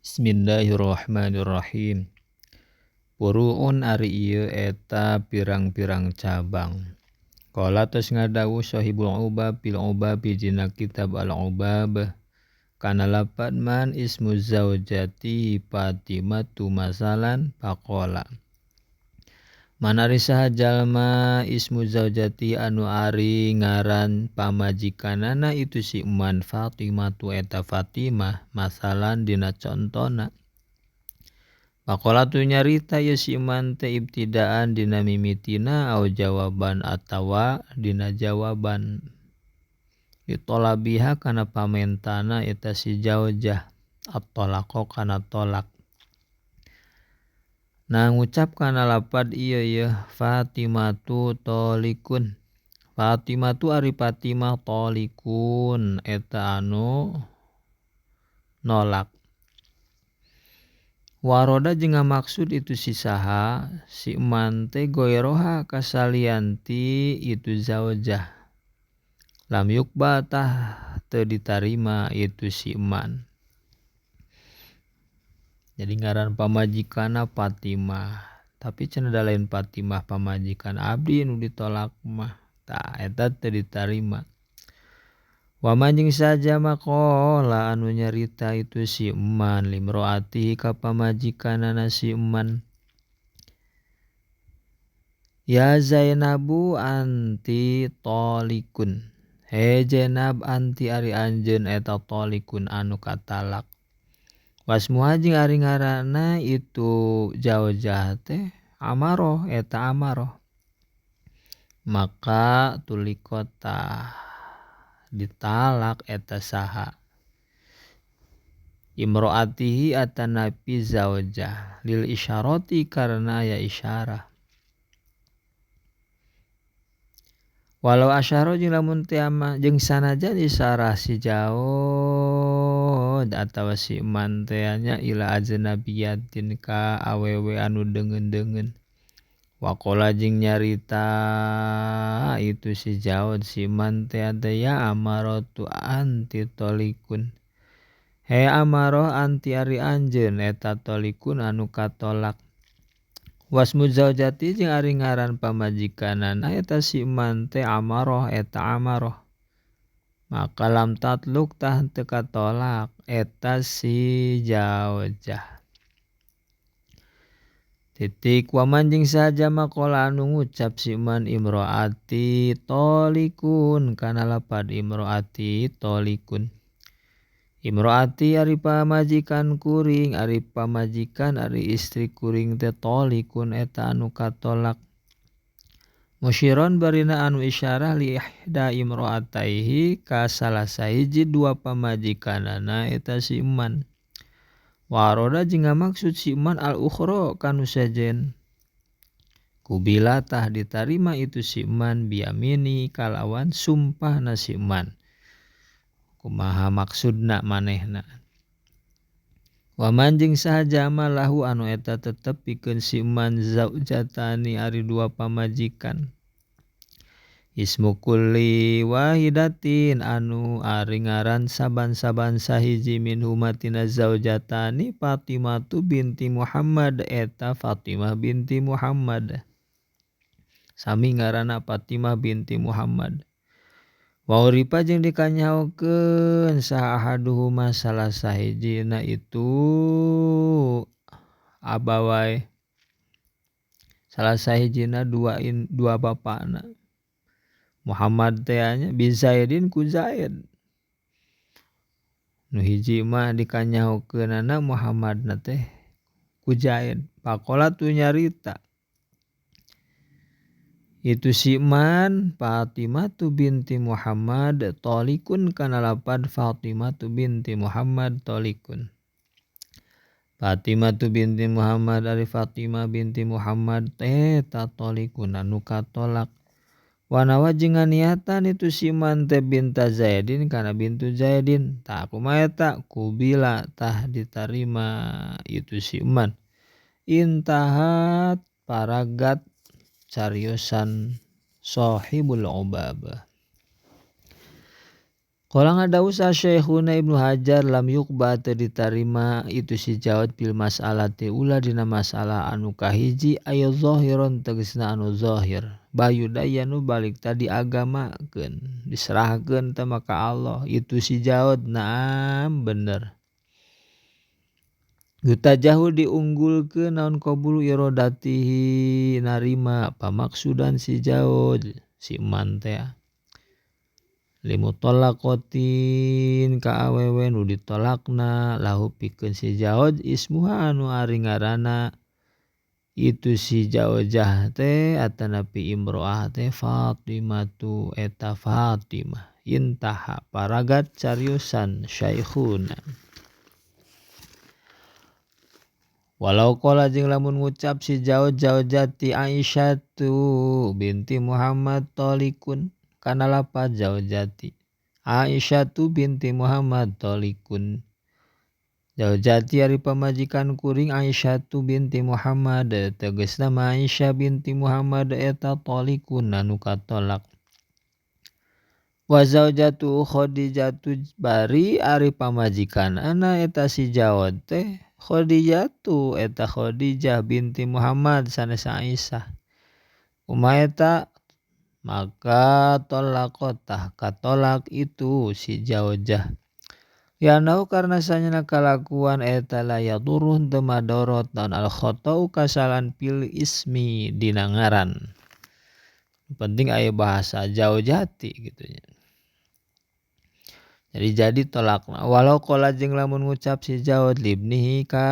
Bismillahirrahmanirrahim. Furu'un ari ieu eta pirang-pirang cabang. Qala tos ngadawuh sahibul ubab bil ubab dina kitab al ubab kana lapad man ismu zaujati Fatimatu masalan faqala. Man ari saha jalma ismu zaujati anu ari ngaran pamajikanana itu si man Fatimatu eta Fatimah masalan dina contona. Faqala tu nyarita ieu si man teh ibtidaan dina mimitina au jawaban atawa dina jawaban. Ditolabiha kana pamentana eta si zaujah at-talaqo kana tolak. Nah ngucap kana lapad ieu yeuh Fatimatu tolikun. Fatimatu ari Fatimah tolikun eta anu nolak. Waroda jeung ngamaksud itu si saha si man teh goiroha kasalianti itu zaujah. Lam yukba tah teu ditarima itu si man. Jadi ngaran pamajikanna Fatimah, tapi cenah da lain Fatimah pamajikan abdi nu ditolak mah, tah eta teu ditarima. Wa man jeung saja maqala anu nyarita itu si man limroati ka pamajikanana si man. Ya Zainabu anti tolikun. He Zainab anti ari anjeun eta tolikun anu katalak. Wasmuha jeung ari ngaranna itu zaujah teh amaroh eta amaroh. Maka tuli kota ditalak eta saha. Imroatihi atanapi zaujah lil isyarati karena aya isyarah. Walau asyara jeung lamun teh ama jeung sanajan isyarah si jaud atawa si man teh nya ila ajnabiyatin ka awewe anu deungeun-deungeun. Waqala jeung nyarita itu si jaud si man teh ya amaratu anti tolikun. He amaroh anti ari anjeun eta tolikun anu katolak. Wasmu zaujati jeung ari ngaran pamajikanana eta si man teh amaroh eta amaroh. Maka lam tatluk tah teu katolak eta si zaujah. Titik waman jeung saja maqala anu ngucap si man imroati tolikun kana lapad imroati tolikun. Imroati ari pamajikan kuring ari pamajikan ari istri kuring teh tolikun eta anu katolak. Musyiron barina anu isyarah li ihda imroataihi ka salah sahiji dua pamajikanana eta si man. Waroda jeung ngamaksud si man al ukhra kanu sejen. Kubila tah ditarima itu si man biyamini kalawan sumpahna si man. Kumaha maksudna manehna. Wa man jeung saha jalma lahu anu eta tetep pikeun si man zaujatani ari dua pamajikan. Ismu kulli wahidatin anu ari ngaran saban-saban sahiji min humatina zaujatani Fatimatu binti Muhammad eta Fatimah binti Muhammad. Sami ngaranna Fatimah binti Muhammad. Wa uripa jeung dikanyahokeun saha ahaduhuma salah sahijina itu abawai. Salah sahijina dua bapana. Muhammad teh nya bin Zaidin ku Zaid. Nu hiji mah dikanyahokeunana Muhammadna teh ku Zaid. Faqala tu nyarita itu si man Fatimatu binti Muhammad tolikun kana lapad Fatimatu binti Muhammad tolikun. Fatimatu binti Muhammad ari Fatimah binti Muhammad eta tolikun anu katolak. Wanawa jeung nganiatan itu si man teh binta Zaidin kana bintu Zaidin. Tah kumaha eta kubila tah ditarima itu si man. Intahat paragat cariosan sahibul ubab. Qala ngadawuh sa Syekhuna Ibnu Hajar lam yuqba teu ditarima itu si jawad bil mas'alati ula dina masalah anu kahiji aya zahiron tegasna anu zahir bayudayanu balik tadi agamakeun diserahkeun teh maka Allah itu si jawad naam bener. Yutajahu diunggulkeun naon qabulu iradatihi narima pamaksudan si jawad si man teh limutallaqatin ka awewe nu ditolakna lahu pikeun si jawad ismuha anu ari ngaranna itu si jaujah teh atanapi imro'ah teh Fatimatu eta Fatimah intaha paragat cariusan syaikhuna. Walau qala jeung lamun ngucap si jauh jaujati Aisyatu binti Muhammad tolikun kana lapad zaujati Aisyatu binti Muhammad tolikun zaujati ari pamajikan kuring Aisyatu binti Muhammad tegasna Aisyah binti Muhammad eta tolikun anu katolak. Wa zaujatu Khadijatu bari ari pamajikan ana eta si jawad teh Khadijatu eta Khadijah binti Muhammad sanes Aisyah kumaha eta maka tolakotah katolak itu si jaujah yanau karena sanyana kalakuan eta la yadurun teu madorot naon al khata'u kasalan fil ismi dina ngaran. Penting aya bahasa jaujati gitu nya. Jadi tolakna walau qala jeung lamun ngucap si jaud libnihi ka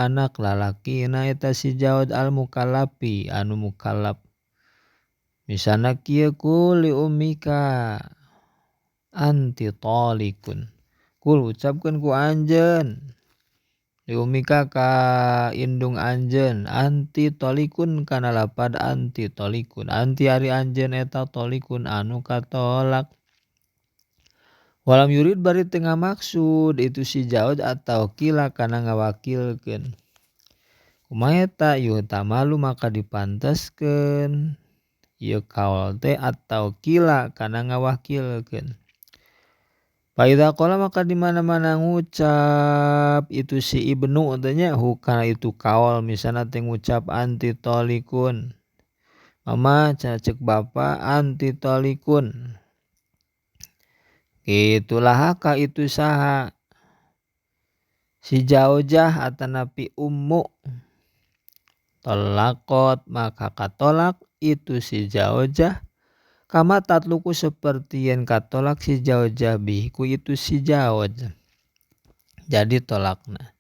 anak lalakina eta si jaud al mukallafi anu mukallaf. Misalna kieu kul li ummika anti talikun. Kul ucapkeun ku anjeun li ummika ka indung anjeun anti talikun kana lapad anti talikun anti ari anjeun eta talikun anu katolak. Walam yurid bari teu ngamaksud itu si jaud atau kila kana ngawakilkeun. Kumaha eta yuhtamalu maka dipanteskeun ieu kaol teh atau kila kana ngawakilkeun. Fa idza qala maka di mana-mana ngucap itu si ibnu teh nya hukana itu kaol misalna teh ngucap anti talikun. Mama cenah ceuk bapa anti talikun. Itulah ka itu saha si jaujah atanapi ummu tolakot maka katolak itu si jaujah kama tatluku seperti yang katolak si jaujah biku itu si jauj jadi tolakna.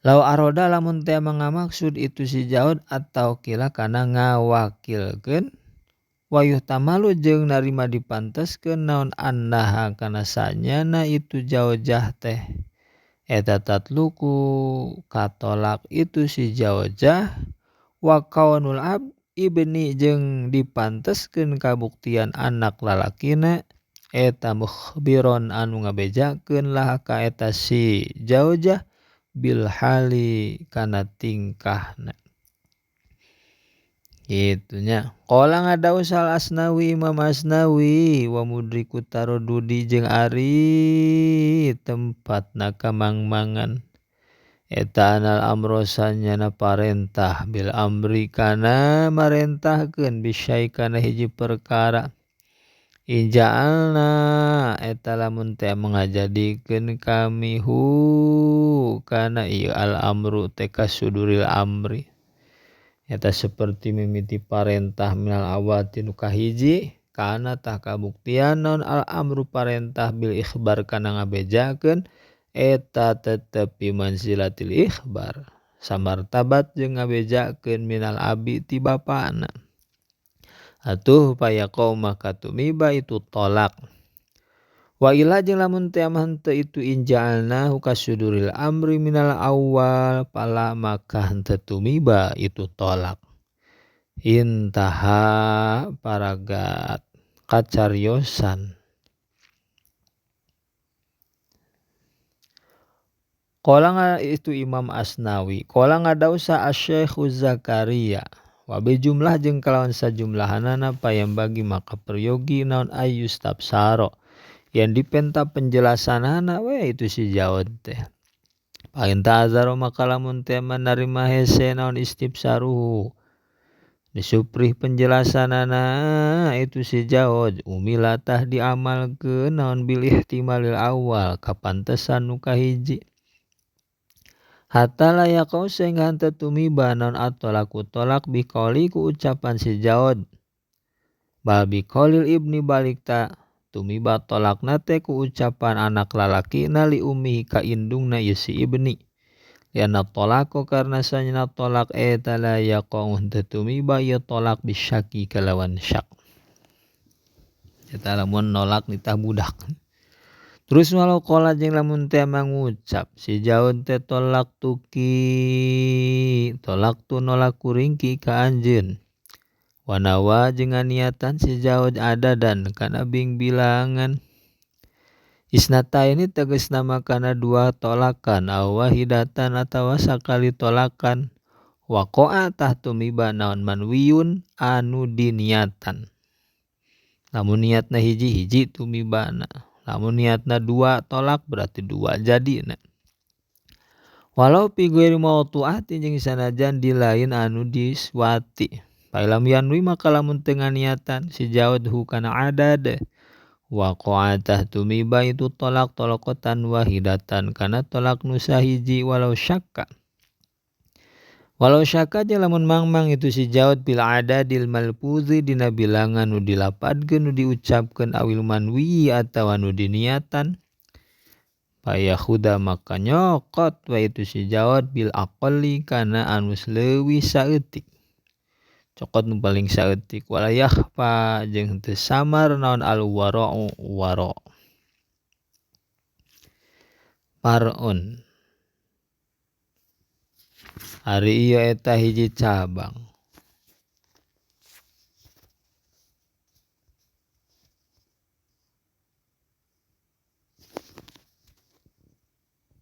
Lau aroda lamun teh mangamaksud itu si jauj atau kila kana ngawakilkeun wayuh tamalu jeung narima dipanteskeun naon annaha kana sanyana itu jaujah teh eta tatluku katolak itu si jaujah wa kaunul ab ibni jeung dipanteskeun kabuktian anak lalakina eta mukhbiron anu ngabejakeun lah ka eta si jaujah bil hali kana tingkahna. Gitu nya. Qala ngadawuh sal Asnawi Imam Asnawi wa mudriku tarodudi jeung ari tempatna kamangmangan eta anal amro sanyana parentah bil amri kana marentahkeun bisyai kana hiji perkara inja'alna eta lamun teh mangajadikeun kami hu kana ieu al amru teh kasuduril amri eta seperti mimiti parentah minal awal tinu kahiji kana tah kabuktian naon al amru parentah bil ikhbar kana ngabejakeun eta tetep bi manzilatil ikhbar samartabat jeung ngabejakeun minal abi ti bapana atuh payaqau maka tumiba itu tolak. Wa ila jeung lamun teh mah henteu itu inja'alna kasuduril amri minal awal pala maka henteu tumiba itu tolak. Intaha paragat kacariosan. Qala itu Imam Asnawi, qala ngadawuh sa Asy-Syaikh Zakaria wa bi jumlah jeung kalawan sajumlahanana payambagi maka peryogi naon ayus tafsaro. Yang dipenta penjelasanana we itu si jawad teh. Pain ta'adzaro maka lamun teh manarima hese naon istibsaruhu disuprih penjelasanana itu si jawad umila tah diamalkeun naon bil ihtimalil awal kapantesan nu kahiji. Hatta la yaqau sehingga henteu tumiba naon at-talaku tolak biqauli ku ucapan si jawad. Bal biqaulil ibni balik ta tumiba tolakna teh ku ucapan anak lalakina li ummihi ka indungna ieu si ibni. Lianna talaqo karna sanyana tolak eta la yaqau henteu tumiba ieu tolak bisyaki kalawan syak. Eta lamun nolak nitah budak. Terus walau qala jeung lamun teh mangucap si jaun teh tolak tuki tolak tu nolak kuring ki ka anjeun. Wanawa jeung niatan si jaud adadan kana bing bilangan. Isnata ini tegasna kana dua tolakan aw wahidatan atawa sakali tolakan. Waqa'a tah tumiba naon manwiyun anu diniatan. Lamun niatna hiji-hiji tumibana. Lamun niatna dua tolak berarti dua jadina. Walau fi ghairi mawdu'atin jeung sanajan di lain anu diswati. Falam yanwi maka lamun teu nganiatan si jaud hu kana adad. Waqa'a tah tumiba itu tolak tolaqatan wahidatan kana tolak nu sahiji walau syakka. Walau syakka jeung lamun mangmang itu si jaud bil adadil malfuzi dina bilangan nu dilapadkeun nu diucapkeun awil manwi atawa nu diniatan. Fayahuda maka nyokot wa itu si jaud bil aqalli kana anu leuwih saeutik. Cokot nu paling saeutik wala yakhfa jeung teu samar naon al wara'u wara. Parun. Ari ieu eta hiji cabang.